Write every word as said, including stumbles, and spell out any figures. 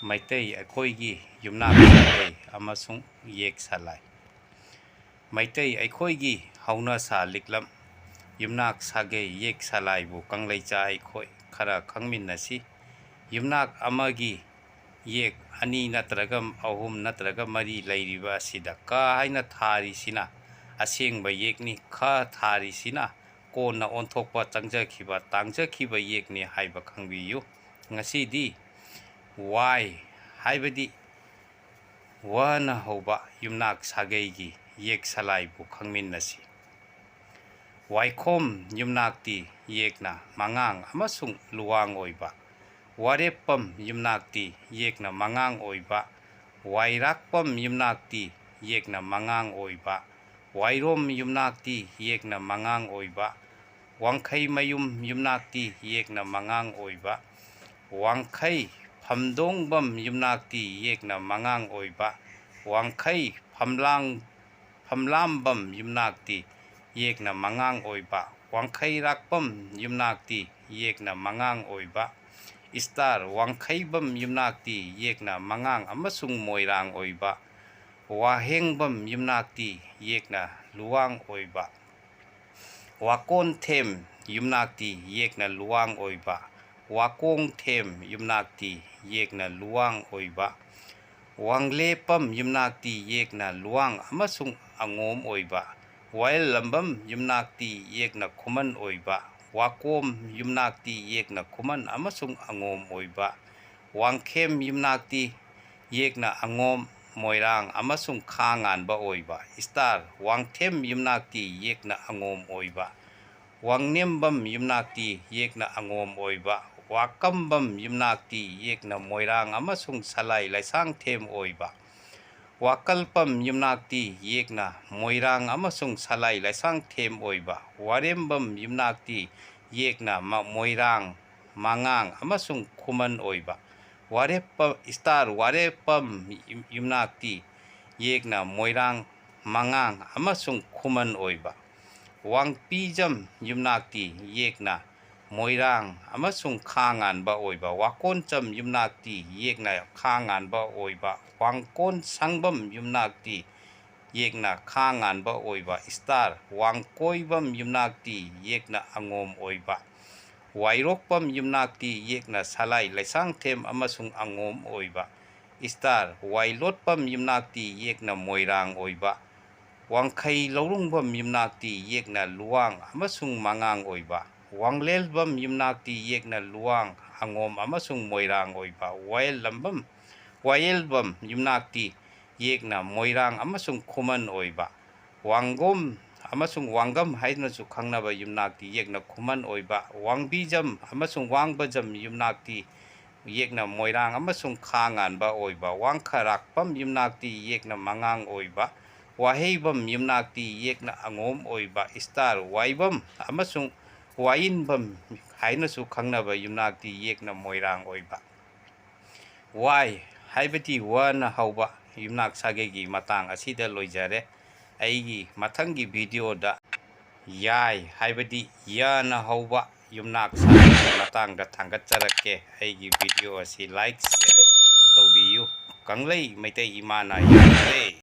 ꯃꯩꯇꯩ ꯑꯩꯈꯣꯏꯒꯤ ꯌꯨꯝꯅꯥꯛ ꯁꯥꯒꯩ ꯑꯃꯁꯨꯡ ꯌꯦꯛ ꯁꯂꯥꯏ꯫ ꯃꯩꯇꯩ ꯑꯩꯈꯣꯏꯒꯤ ꯍꯧꯅ ꯁꯥ ꯂꯤꯛꯂꯝ ꯌꯨꯝꯅꯥꯛ ꯁꯥꯒꯩ ꯌꯦꯛ ꯁꯂꯥꯏꯕꯨ ꯀꯪꯂꯩꯆꯥ ꯑꯩꯈꯣꯏ ꯈꯔ ꯈꯪꯃꯤꯟꯅꯁꯤ꯫ ꯌꯨꯝꯅꯥꯛ ꯑꯃꯒꯤ ꯌꯦꯛ ꯑꯅꯤ ꯅꯠꯇ꯭ꯔꯒ ꯑꯍꯨꯝ ꯅꯠꯇ꯭ꯔꯒ ꯃꯔꯤ ꯂꯩꯔꯤꯕ ꯑꯁꯤꯗ ꯀ ꯍꯥꯏꯅ ꯊꯥꯔꯤꯁꯤꯅ ꯑꯁꯦꯡꯕ ꯌꯦꯛꯅꯤ, ꯈ ꯊꯥꯔꯤꯁꯤꯅ ꯀꯣꯟꯅ ꯑꯣꯟꯊꯣꯛꯄ ꯆꯪꯖꯈꯤꯕ, ꯇꯥꯡꯖꯈꯤꯕ ꯌꯦꯛꯅꯤ ꯍꯥꯏꯕ ꯈꯪꯕꯤꯌꯨ꯫ ꯉꯁꯤꯗꯤ ꯋꯥꯏ ꯍꯥꯏꯕꯗꯤ ꯋꯅ ꯍꯧꯕ ꯌꯨꯝꯅꯥꯛ ꯁꯥꯒꯩꯒꯤ ꯌꯦꯛ ꯁꯂꯥꯏꯕꯨ ꯈꯪꯃꯤꯟꯅꯁꯤ꯫ ꯋꯥꯏꯈꯣꯝ ꯌꯨꯝꯅꯥꯛꯇꯤ ꯌꯦꯛꯅ ꯃꯉꯥꯡ ꯑꯃꯁꯨꯡ ꯂꯨꯋꯥꯡ ꯑꯣꯏꯕ꯫ ꯋꯥꯔꯦꯞꯄꯝ ꯌꯨꯝꯅꯥꯛꯇꯤ ꯌꯦꯛꯅ ꯃꯉꯥꯡ ꯑꯣꯏꯕ꯫ ꯋꯥꯏꯔꯥꯛꯄꯝ ꯌꯨꯝꯅꯥꯛꯇꯤ ꯌꯦꯛꯅ ꯃꯉꯥꯡ ꯑꯣꯏꯕ꯫ ꯋꯥꯏꯔꯣꯝ ꯌꯨꯝꯅꯥꯛꯇꯤ ꯌꯦꯛꯅ ꯃꯉꯥꯡ ꯑꯣꯏꯕ꯫ ꯋꯥꯡꯈꯩ ꯃꯌꯨꯝ ꯌꯨꯝꯅꯥꯛꯇꯤ ꯌꯦꯛꯅ ꯃꯉꯥꯡ ꯑꯣꯏꯕ꯫ ꯋꯥꯡꯈꯩ ꯐꯝꯗꯣꯡꯕꯝ ꯌꯨꯝꯅꯥꯛꯇꯤ ꯌꯦꯛꯅ ꯃꯉꯥꯡ ꯑꯣꯏꯕ꯫ ꯋꯥꯡꯈꯩ ꯐꯝꯂꯥꯡ-, ꯐꯝꯂꯥꯝꯕꯝ ꯌꯨꯝꯅꯥꯛꯇꯤ ꯌꯦꯛꯅ ꯃꯉꯥꯡ ꯑꯣꯏꯕ꯫ ꯋꯥꯡꯈꯩ ꯔꯥꯛꯄꯝ ꯌꯨꯝꯅꯥꯛꯇꯤ ꯌꯦꯛꯅ ꯃꯉꯥꯡ ꯑꯣꯏꯕ꯫ ꯏꯁꯇꯥꯔ ꯋꯥꯡꯈꯩꯕꯝ ꯌꯨꯝꯅꯥꯛꯇꯤ ꯌꯦꯛꯅ ꯃꯉꯥꯡ ꯑꯃꯁꯨꯡ ꯃꯣꯏꯔꯥꯡ ꯑꯣꯏꯕ꯫ ꯋꯥꯍꯦꯡꯕꯝ ꯌꯨꯝꯅꯥꯛꯇꯤ ꯌꯦꯛꯅ ꯂꯨꯋꯥꯡ ꯑꯣꯏꯕ꯫ ꯋꯥꯀꯣꯟꯊꯦꯝ ꯌꯨꯝꯅꯥꯛꯇꯤ ꯌꯦꯛꯅ ꯂꯨꯋꯥꯡ ꯑꯣꯏꯕ꯫ ꯋꯥꯀꯣꯡꯊꯦꯝ ꯌꯨꯝꯅꯥꯛꯇꯤ ꯌꯦꯛꯅ ꯂꯨꯋꯥꯡ ꯑꯣꯏꯕ꯫ ꯋꯥꯡꯂꯦꯄꯝ ꯌꯨꯝꯅꯥꯛꯇꯤ ꯌꯦꯛꯅ ꯂꯨꯋꯥꯡ ꯑꯃꯁꯨꯡ ꯑꯉꯣꯝ ꯑꯣꯏꯕ꯫ ꯋꯥꯌꯦꯜꯂꯝꯕꯝ ꯌꯨꯝꯅꯥꯛꯇꯤ ꯌꯦꯛꯅ ꯈꯨꯃꯟ ꯑꯣꯏꯕ꯫ ꯋꯥꯀꯣꯝ ꯌꯨꯝꯅꯥꯛꯇꯤ ꯌꯦꯛꯅ ꯈꯨꯃꯟ ꯑꯃꯁꯨꯡ ꯑꯉꯣꯝ ꯑꯣꯏꯕ꯫ ꯋꯥꯡꯈꯦꯝ ꯌꯨꯝꯅꯥꯛꯇꯤ ꯌꯦꯛꯅ ꯑꯉꯣꯝ, ꯃꯣꯏꯔꯥꯡ ꯑꯃꯁꯨꯡ ꯈꯥ ꯉꯥꯟꯕ ꯑꯣꯏꯕ꯫ ꯏꯁꯇꯥꯔ ꯋꯥꯡꯊꯦꯝ ꯌꯨꯝꯅꯥꯛꯇꯤ ꯌꯦꯛꯅ ꯑꯉꯣꯝ ꯑꯣꯏꯕ꯫ ꯋꯥꯡꯅꯦꯝꯕꯝ ꯌꯨꯝꯅꯥꯛꯇꯤ ꯌꯦꯛꯅ ꯑꯉꯣꯝ ꯑꯣꯏꯕ꯫ ꯋꯥꯀꯝꯕꯝ ꯌꯨꯝꯅꯥꯛꯇꯤ ꯌꯦꯛꯅ ꯃꯣꯏꯔꯥꯡ ꯑꯃꯁꯨꯡ ꯁꯂꯥꯏ ꯂꯥꯏꯁꯥꯡꯊꯦꯝ ꯑꯣꯏꯕ꯫ ꯋꯥꯀꯜꯄꯝ ꯌꯨꯝꯅꯥꯛꯇꯤ ꯌꯦꯛꯅ ꯃꯣꯏꯔꯥꯡ ꯑꯃꯁꯨꯡ ꯁꯂꯥꯏ ꯂꯥꯏꯁꯥꯡꯊꯦꯝ ꯑꯣꯏꯕ꯫ ꯋꯥꯔꯦꯝꯕꯝ ꯌꯨꯝꯅꯥꯛꯇꯤ ꯌꯦꯛꯅ ꯃ-, ꯃꯣꯏꯔꯥꯡ, ꯃꯉꯥꯡ ꯑꯃꯁꯨꯡ ꯈꯨꯃꯟ ꯑꯣꯏꯕ꯫ ꯋꯥꯔꯦꯞꯄ-, ꯏꯁꯇꯥꯔ ꯋꯥꯔꯦꯞꯄꯝ ꯌꯨꯝ-, ꯌꯨꯝꯅꯥꯛꯇꯤ ꯌꯦꯛꯅ ꯃꯣꯏꯔꯥꯡ, ꯃꯉꯥꯡ ꯑꯃꯁꯨꯡ ꯈꯨꯃꯟ ꯑꯣꯏꯕ꯫ ꯋꯥꯡꯄꯤꯖꯝ ꯌꯨꯝꯅꯥꯛꯇꯤ ꯌꯦꯛꯅ ꯃꯣꯏꯔꯥꯡ ꯑꯃꯁꯨꯡ ꯈꯥ ꯉꯥꯟꯕ ꯑꯣꯏꯕ꯫ ꯋꯥꯀꯣꯟꯆꯝ ꯌꯨꯝꯅꯥꯛꯇꯤ ꯌꯦꯛꯅ ꯈꯥ ꯉꯥꯟꯕ ꯑꯣꯏꯕ꯫ ꯋꯥꯡꯀꯣꯟ ꯁꯪꯕꯝ ꯌꯨꯝꯅꯥꯛꯇꯤ ꯌꯦꯛꯅ ꯈꯥ ꯉꯥꯟꯕ ꯑꯣꯏꯕ꯫ ꯏꯁꯇꯥꯔ꯫ ꯋꯥꯡꯀꯣꯏꯕꯝ ꯌꯨꯝꯅꯥꯛꯇꯤ ꯌꯦꯛꯅ ꯑꯉꯣꯝ ꯑꯣꯏꯕ꯫ ꯋꯥꯏꯔꯣꯛꯄꯝ ꯌꯨꯝꯅꯥꯛꯇꯤ ꯌꯦꯛꯅ ꯁꯂꯥꯏ, ꯂꯩꯁꯥꯡꯊꯦꯝ ꯑꯃꯁꯨꯡ ꯑꯉꯣꯝ ꯑꯣꯏꯕ꯫ ꯏꯁꯇꯥꯔ꯫ ꯋꯥꯏꯂꯣꯠꯄꯝ ꯌꯨꯝꯅꯥꯛꯇꯤ ꯌꯦꯛꯅ ꯃꯣꯏꯔꯥꯡ ꯑꯣꯏꯕ꯫ ꯋꯥꯡꯈꯩ ꯂꯧꯔꯨꯡꯕꯝ ꯌꯨꯝꯅꯥꯛꯇꯤ ꯌꯦꯛꯅ ꯂꯨꯋꯥꯡ ꯑꯃꯁꯨꯡ ꯃꯉꯥꯡ ꯑꯣꯏꯕ꯫ ꯋꯥꯡꯂꯦꯜꯕꯝ ꯌꯨꯝꯅꯥꯛꯇꯤ ꯌꯦꯛꯅ ꯂꯨꯋꯥꯡ, ꯑꯉꯣꯝ ꯑꯃꯁꯨꯡ ꯃꯣꯏꯔꯥꯡ ꯑꯣꯏꯕ꯫ ꯋꯥꯌꯦꯜꯂꯝꯕꯝ, ꯋꯥꯌꯦꯜꯕꯝ ꯌꯨꯝꯅꯥꯛꯇꯤ ꯌꯦꯛꯅ ꯃꯣꯏꯔꯥꯡ ꯑꯃꯁꯨꯡ ꯈꯨꯃꯟ ꯑꯣꯏꯕ꯫ ꯋꯥꯡꯒꯣꯝ ꯑꯃꯁꯨꯡ ꯋꯥꯡꯒꯝ ꯍꯥꯏꯗꯨꯅꯁꯨ ꯈꯪꯅꯕ ꯌꯨꯝꯅꯥꯛꯇꯤ ꯌꯦꯛꯅ ꯈꯨꯃꯟ ꯑꯣꯏꯕ꯫ ꯋꯥꯡꯕꯤꯖꯝ ꯑꯃꯁꯨꯡ ꯋꯥꯡꯕꯖꯝ ꯌꯨꯝꯅꯥꯛꯇꯤ ꯌꯦꯛꯅ ꯃꯣꯏꯔꯥꯡ ꯑꯃꯁꯨꯡ ꯈꯥ ꯉꯥꯟꯕ ꯑꯣꯏꯕ꯫ ꯋꯥꯡꯈꯔꯥꯛꯄꯝ ꯌꯨꯝꯅꯥꯛꯇꯤ ꯌꯦꯛꯅ ꯃꯉꯥꯡ ꯑꯣꯏꯕ꯫ ꯋꯥꯍꯩꯕꯝ ꯌꯨꯝꯅꯥꯛꯇꯤ ꯌꯦꯛꯅ ꯑꯉꯣꯝ ꯑꯣꯏꯕ꯫ ꯏꯁꯇꯥꯔ꯫ ꯋꯥꯏꯕꯝ ꯑꯃꯁꯨꯡ ꯋꯥꯏꯟꯕꯝ ꯍꯥꯏꯅꯁꯨ ꯈꯪꯅꯕ ꯌꯨꯝꯅꯥꯛꯇꯤ ꯌꯦꯛꯅ ꯃꯣꯏꯔꯥꯡ ꯑꯣꯏꯕ꯫ ꯋꯥꯏ ꯍꯥꯏꯕꯗꯤ ꯋꯅ ꯍꯧꯕ ꯌꯨꯝꯅꯥꯛ ꯁꯥꯒꯩꯒꯤ ꯃꯇꯥꯡ ꯑꯁꯤꯗ ꯂꯣꯏꯖꯔꯦ ꯑꯩꯒꯤ ꯃꯊꯪꯒꯤ ꯚꯤꯗꯤꯑꯣꯗ꯫ ꯌꯥꯏ ꯍꯥꯏꯕꯗꯤ ꯌꯅ ꯍꯧꯕ ꯌꯨꯝꯅꯥꯛ ꯁꯥꯒꯩꯒꯤ ꯃꯇꯥꯡꯗ ꯊꯥꯡꯒꯠꯆꯔꯛꯀꯦ꯫ ꯑꯩꯒꯤ ꯚꯤꯗꯤꯑꯣ ꯑꯁꯤ ꯂꯥꯏꯛ, ꯁꯤꯌꯔ ꯇꯧꯕꯤꯌꯨ꯫ ꯀꯪꯂꯩ ꯃꯩꯇꯩ ꯏꯃꯥꯅ ꯌꯥꯝꯖꯔꯦ꯫